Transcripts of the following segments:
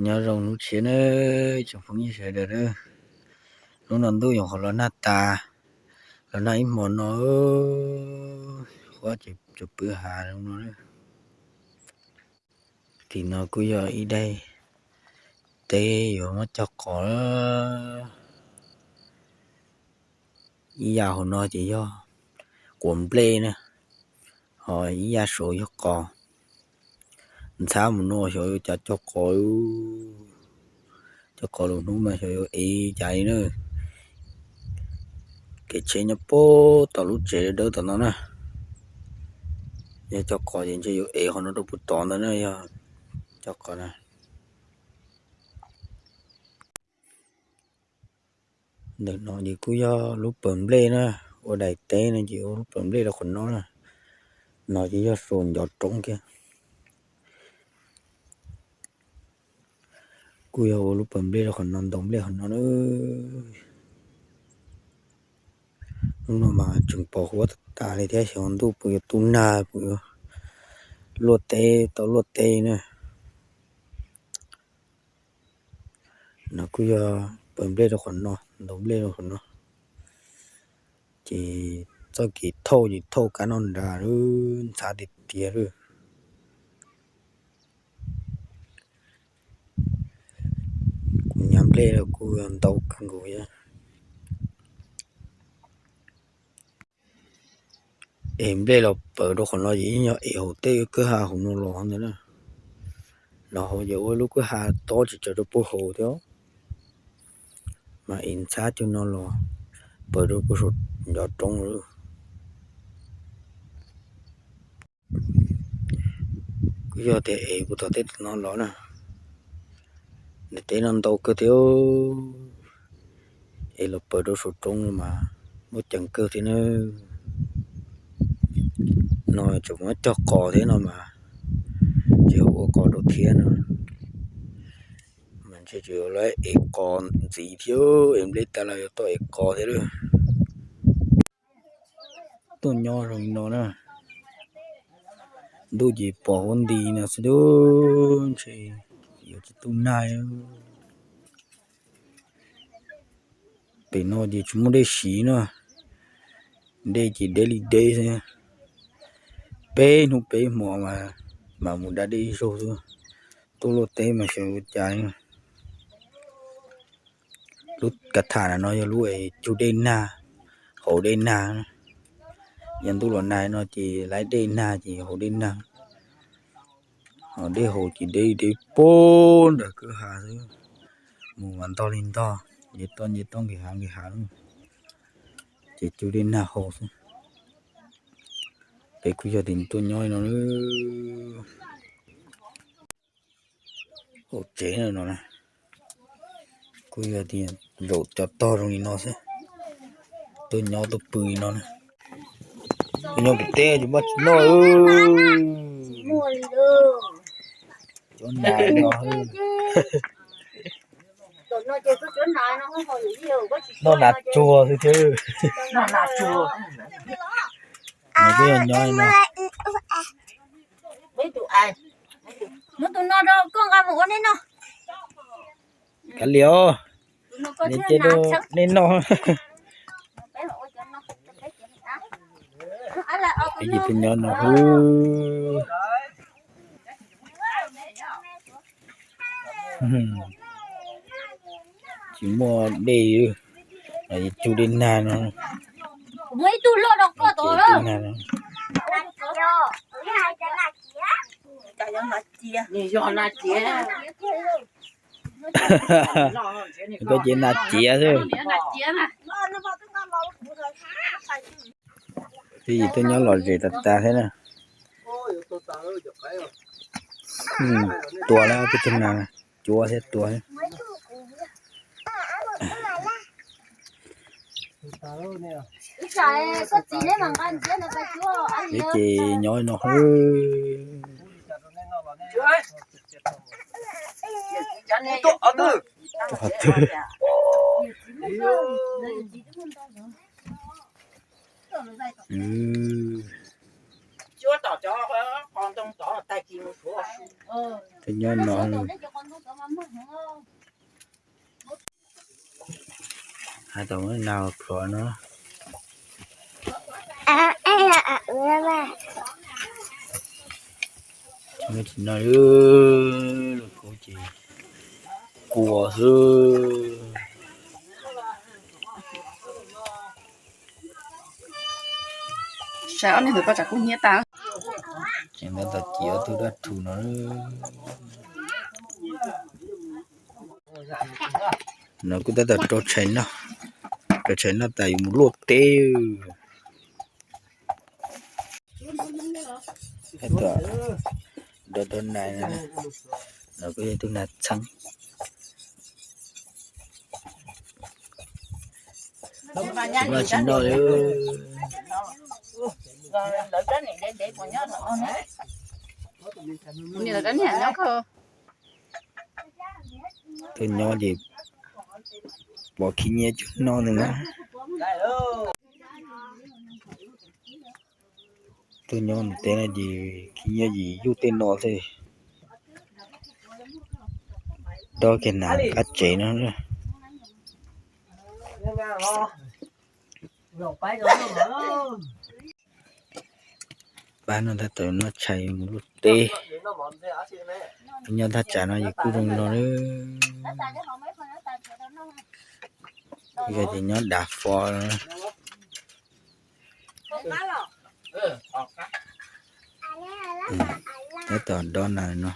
Nyob zoo hnub tshiab na, tsoom phooj ywg sawv daws na. Hnub no ntuj yuav qhuav los nag tas, los nag ib hmo no, huab tsuas pw hav zoo no. Tim no kuj yog ib daim teb yuav muab cog qos. Ib yam hauv no ces yog quav nplej na, ho ib yam saud yog qos. Ntxhab mus no xyov yuav cas cog qos, cog qos lwm hnub mas xyov yuav ev cas li na. Kev tsheb nyob puag tom lub tsev dawb tom no na. Yog cog qos ces ntshe yuav ev qhov no rau puag tod ntawd na, yog cog qos na. Ntawm no ces kuj yog lub pawg nplej na, ua daim teb no ces ua lub pawg nplej rau qhov no na. No ces yog saum ncov roob kiag. Kuj yog ua lub pawg nplej rau qhov no, ntaus nplej qhov no na. Hnub no mas tseem pos huab tas tas li thiab, xyov ntuj puas yuav tu nag, puas yuav luaj teb, tau luaj teb na. No kuj yog pawg nplej rau qhov no, ntaus nplej rau qhov no. Ces txoj kev thauj ces thauj kab noj nras lawm, ntxhab tiag tiag lawm. Kuv nyab nplej los kuj ntau kawg nkaus thiab. Es nplej los pawg rau qhov no ces yeej yog es hauv tej kwj ha hauv no los ntawd na. Los hauv ces ua lub kwj ha tob tsis tsaws rau puag hauv thiab, mas es ntxhab cug no los pawg rau puag saum ncov roob lawm. Kuj yog tias es puag tom tej no los na, nws teb no ntau kawg thiab, es los pawg rau saum roob mas muaj ceem kawg thiab na. No tseem muab cog qos thiab no mas, tsis ua qos rau thiab no, mas ntshe tseem yuav lawv ev qos ntxiv thiab, es nplej tas los yuav tau ev qos thiab lawm. Tuaj nyob zoo li no na, ntuj ces pos huab nti no xwb, ntshe yuav tsis tu nag. Pem no ces tsis muaj dej siv na, dej ces deb li deb xwb. Peb hnub peb hmo mas mus da dej ib zaug xwb, tuaj luaj teb mas xyov ua cas. Lub kav tham no yog lub es cug dej nag, haus dej nag. Yog ntuj los nag no ces laib dej nag ces haus dej nag. Ho dej haus ces deb deb puag nram kwj ha xwb, mus mas ntog li ntog, nce toj nce toj nqis hav nqis hav, ces cug dej nag haus xwb. Peb kuj yog tias tuaj nyob li no, hauv tsev no, kuj yog tias zaum cov tog zoo li no xwb, tuaj nyob tuaj pw li no na. Tuaj nyob pem teb ces npaj tsis noj, cov nas no, noj nas tsuag xwb thiab. Nws kuj yog nyob li no. Muab tus no rau koj nqa mus ua nej noj. Kav liam, nej noj. Peb ces peb nyob no xwb. Tsis muaj dej, cug dej nag no. Muaj ib tug loj rau koj tod. Koj ces nas ciav xwb. Twb yim tuaj nyob lom zem tas tas thiab na. Tua lawm, peb tug nas cuav thiab tua thiab. Peb ces nyob no xwb. Twb nyob no. Hais tau muab nag plhov no. Tsis noj, lub kub ces kua xwb. Saib ob niag ntawd koj tsam kub hnyiab tas. Tseem tab tom ci ob tug dab rhuv no. No kuj tab tom rau tshais noj, rau tshais noj tas yuav mus luaj teb. Tab tom do do nas, no kuj yog ib tug nas txheeb. Tsis noj, tsis noj li. Tuaj nyob ces pom khib nyiab cov no ntag na. Tuaj nyob nws teb no ces khib nyiab ces yuj tej no xwb. Dob kiag nas qab tsev no. Pab no tab tom noj tshais mus luaj teb. Nyob thaj tsam no ces kuj zoo no. Yog ces nyob dav fo. Tab tom dob nas no.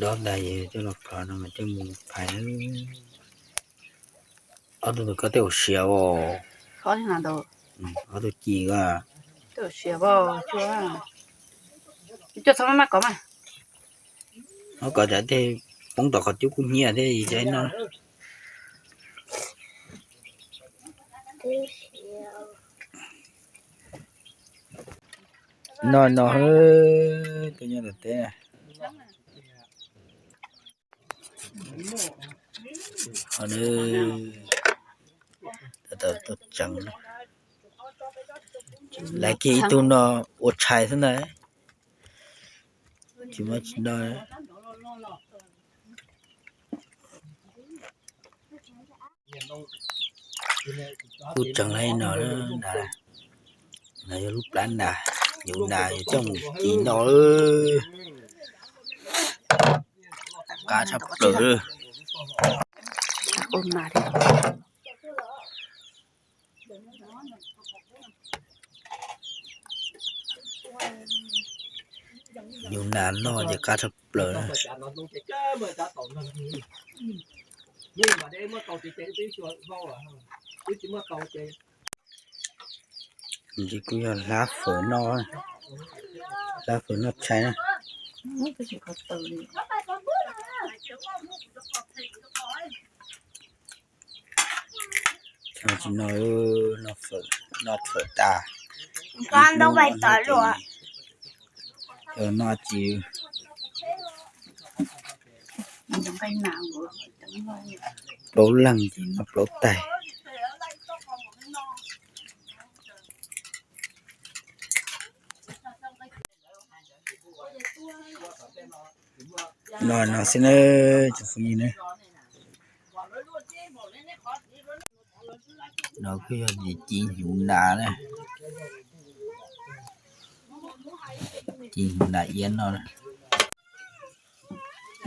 Dob tas ces coj los plhov no mas coj mus phais. Ob tug ntawd koj tej uas siav os. Ob tug ci koj. Coj txhob maj maj kov mas. Maj kov tas tej poob tom qhov cub kub hnyiab thiab tsis noj. Noj no, tuaj nyob tom teb. Tab tom tuaj tseev. Lawv kiag ib tug no ua tshais xwb ntag. Tsis muaj tsis noj. Kuj tseev li no, nas, yog lub plab nas, yus nas yus coj mus ci no. Qab tshaj plaws. Yus nas noj ces qab tshaj plaws. Ntshe kuj yog hlab fawm noj, hlab fawm noj tshais na. Tsis no, noj fawm tas. Noj tsis plaub leeg ces noj plaub tais. No no xwb na, tsoom phooj ywg na. No kuj yog ci hnyuv nas na, ci hnyuv nas iab no.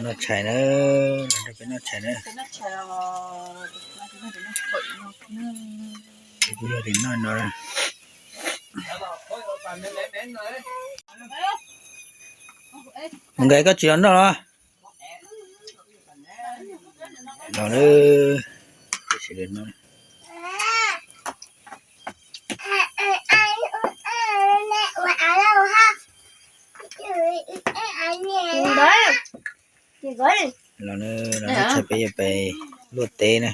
Noj tshais na, noj tshais na. Kuj yog tim noj no. Mus nkais koj tsis los noj los? Los lawm. Los na, los tshais peb yuav pais luaj teb na.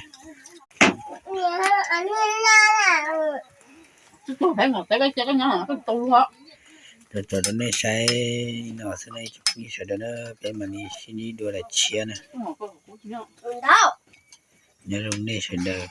Tso rau nej saib no xwb na ib tsoom phooj ywg sawv daws na, peb mam li sib ntsib dua daim tshiab na. Nyob zoo nej sawv daws.